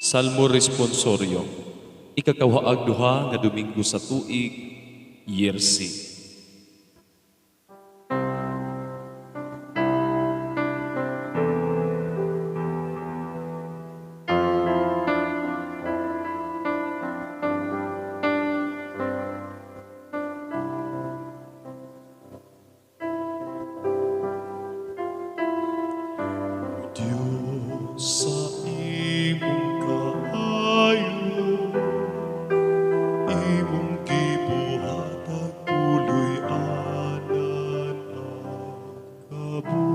Salmo Responsorio, ikakawaag duha nga Domingo sa tuig, Year C. Diyos, sa imong kaayo, imong gibuhatag puloy-anan ang kabus.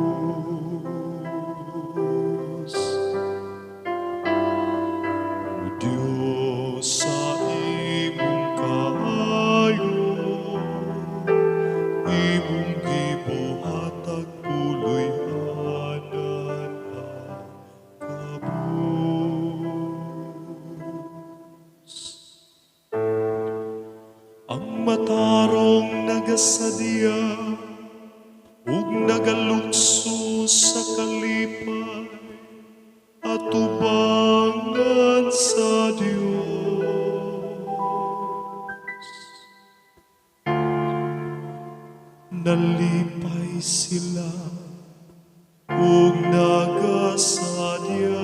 O Diyos, sa imong kaayo, imong gibuhatag puloy-anan ang kabus. Ang matarong nagasadya ug nagalukso sa kalipay atubangan sa Dios. Nalipay sila ug nagasadya.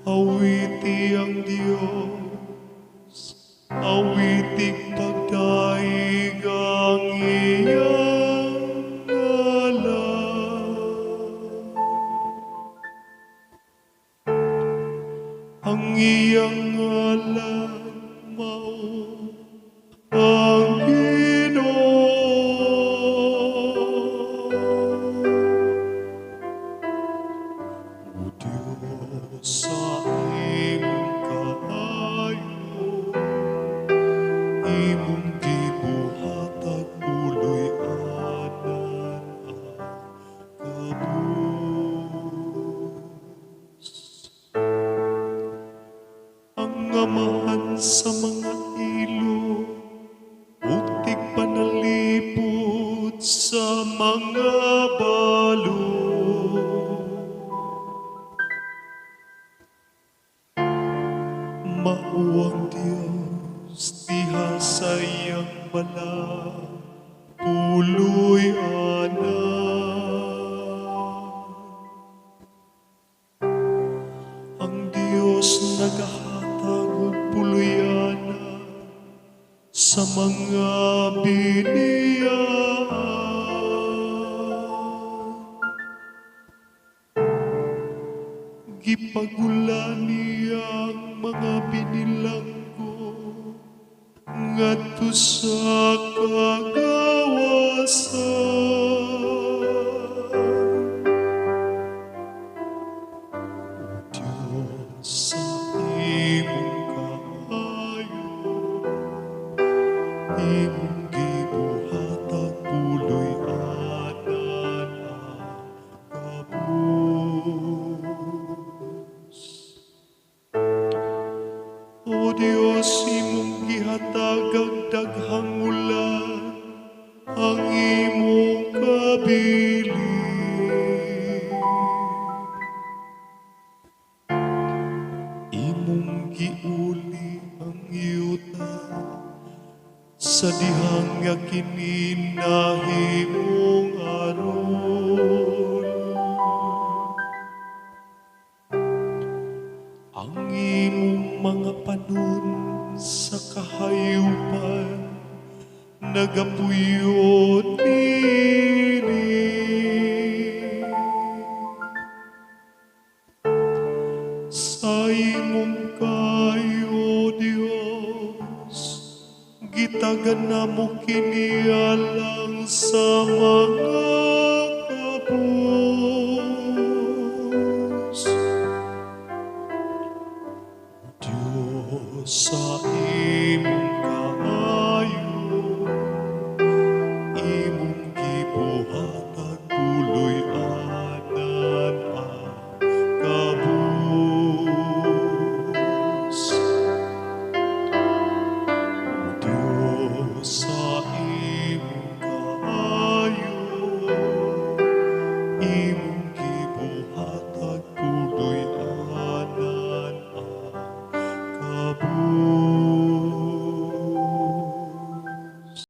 Awiti ang Diyos, awitig pagdaig ang iyang ngalan. Ang iyang ngalan mao ang Ginoo. O Diyos, sa imong kaayo, imong gibuhatag puloy-anan ang kabus. Ang amahan sa mga ilo, ug tigpanalipod sa mga balo. Mao ang Diyos diha sa iyang balay, puloy-anan. Ang Diyos nagahatag og puloy-anan sa mga biniyaan. Gipagula niya ang mga binilanggo ngadto sa kagawasan. O Diyos, sa imong kaayo, imong gibuhatag puloy-anan ang kabus. O Diyos, imong gihatag ang daghang ulan, ang imong kabilin. Imong giuli ang yuta sa dihang nga kini nahimong arol. Ang imong mga panon sa kahayupan nagapuyo nini. Sa imong kayo, Diyos, gitagan namo kini alang sa mga kabus. Diyos, sa